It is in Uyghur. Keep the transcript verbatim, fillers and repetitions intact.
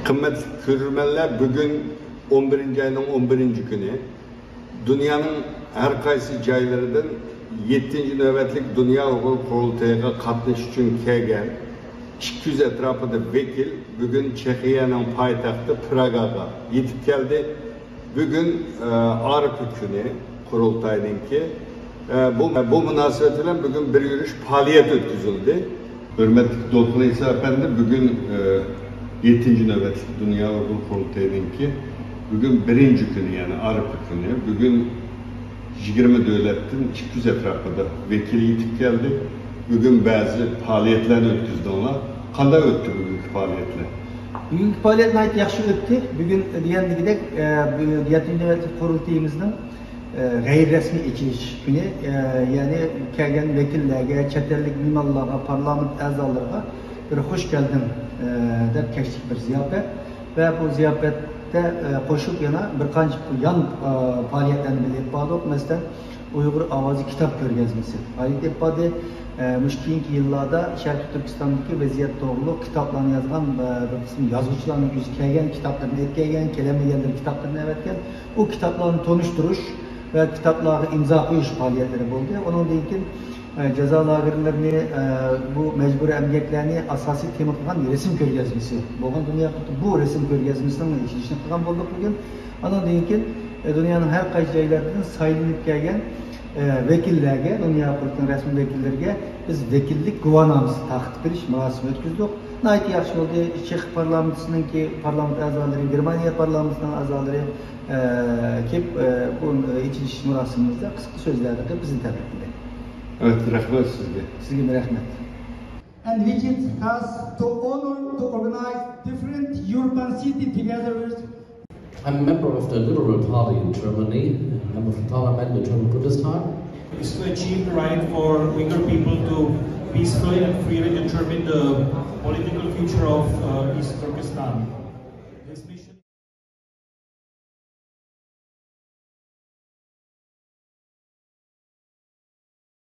قىممەتلىك كۆرۈرمەنلەر، بۈگۈن ئون بىرىنچى ئاينىڭ ئون بىرىنچى كۈنى دۇنيانىڭ ھەر قايسى جايلىرىدىن يەتتىنچى نۆۋەتلىك دۇنيا ئۇيغۇر قۇرۇلتىيىغا قاتنىشىش ئۈچۈن كەلگەن ئىككى يۈز ئەتراپىدا ۋەكىل بۈگۈن چېخىيەنىڭ پايتەختى پراگاغا يېتىپ كەلدى. بۈگۈن، ئە، ئارپا كۈنى قۇرۇلتاينىڭكى. ئە، بۇ، بۇ مۇناسىۋەت بىلەن بۈگۈن بىر يۈرۈش پائالىيەت ئۆتكۈزۈلدى. ھۆرمەتلىك دولقۇن ئەيسا ئەپەندى، بۈگۈن، ئە، يەتتىنچى نۆۋەتلىك دۇنيا ئۇيغۇر قۇرۇلتىيىنىڭكى بۈگۈن بىرىنچى كۈنى، يەنى ئارپا كۈنى. بۈگۈن يىگىرمە دۆلەتتىن ئىككى يۈز ئەتراپىدا ۋەكىل يېتىپ كەلدى. بۈگۈن بەزى پائالىيەتلەرنى ئۆتكۈزدۈڭلار. قانداق ئۆتتى بۈگۈنكى پائالىيەتلەر؟ بۈگۈنكى پائالىيەت ناھايىتى ياخشى ئۆتتى. بۈگۈن دېگەندىكىدەك، ئە، بۈگۈن يەتتىنچى نۆۋەتلىك قۇرۇلتىيىمىزنىڭ، ئە، غەيرىي رەسمىي ئېچىلىش كۈنى، ئە، يەنى كەلگەن ۋەكىللەرگە، چەت ئەللىك مېھمانلارغا، پارلامېنت ئەزالىرىغا بىر خوش كەلدىڭ، ئە، دەپ كەچلىك بىر زىياپەت ۋە بۇ زىياپەتتە، ئە، قوشۇپ يەنە بىر قانچە يان، ئە، پائالىيەتلەرنى بىللە ئېلىپ باردۇق. مەسىلەن، ئۇيغۇر ئاۋازى كىتاب كۆرگەزمىسى پائالىيەت ئېلىپ باردى. ئە، مۇشۇ كېيىنكى يىللاردا شەرقىي تۈركىستاندىكى ۋەزىيەت توغرۇلۇق كىتابلارنى يازغان، ئە، بىر قىسىم يازغۇچىلارنىڭ ئۆزى كەلگەن، كىتابلىرىنى ئېلىپ كەلگەن، كېلەلمىگەنلىرى كىتابلىرىنى ئەۋەتكەن. ئۇ كىتابلارنى تونۇشتۇرۇش ۋە كىتابلارغا ئىمزا قويۇش پائالىيەتلىرى بولدى. ئۇنىڭدىن كېيىن، ئە، جازا لاگېرلىرىنى، ئە، بۇ مەجبۇرىي ئەمگەكلەرنى ئاساسىي تېما قىلغان رەسىم كۆرگەزمىسى بولغان دۇنيا قۇرۇلتىيى بۇ رەسىم كۆرگەزمىسىنىڭ ئېچىلىشىنى قىلغان بولدۇق بۈگۈن. ئاندىن كېيىن، ئە، دۇنيانىڭ ھەر قايسى جايلىرىدىن سايلىنىپ كەلگەن، ئە، ۋەكىللەرگە، دۇنيا قۇرۇلتىيىنىڭ رەسمىي ۋەكىللىرىگە بىز ۋەكىللىك گۇۋاھنامىسى تارقىتىپ بېرىش مۇراسىمى ئۆتكۈزدۇق. ناھايىتى ياخشى بولدى. چېخ پارلامېنتىنىڭكى پارلامېنت ئەزالىرى، گېرمانىيە پارلامېنتىنىڭ ئەزالىرى، ئە، كېلىپ، ئە، بۇ ئېچىلىش مۇراسىمىمىزدا قىسقا سۆزلەردە بىزنى تەبرىكلىدى. ئەۋەت، رەھمەت سىزگە. سىزگىمۇ رەھمەت. And which is has to honor to organize different European city together with I'm a member of the Liberal Party in Germany, a member of the Parliament in German Bundestag. Is to achieve the right for Uyghur people to peacefully and freely determine the political future of uh, East Turkestan.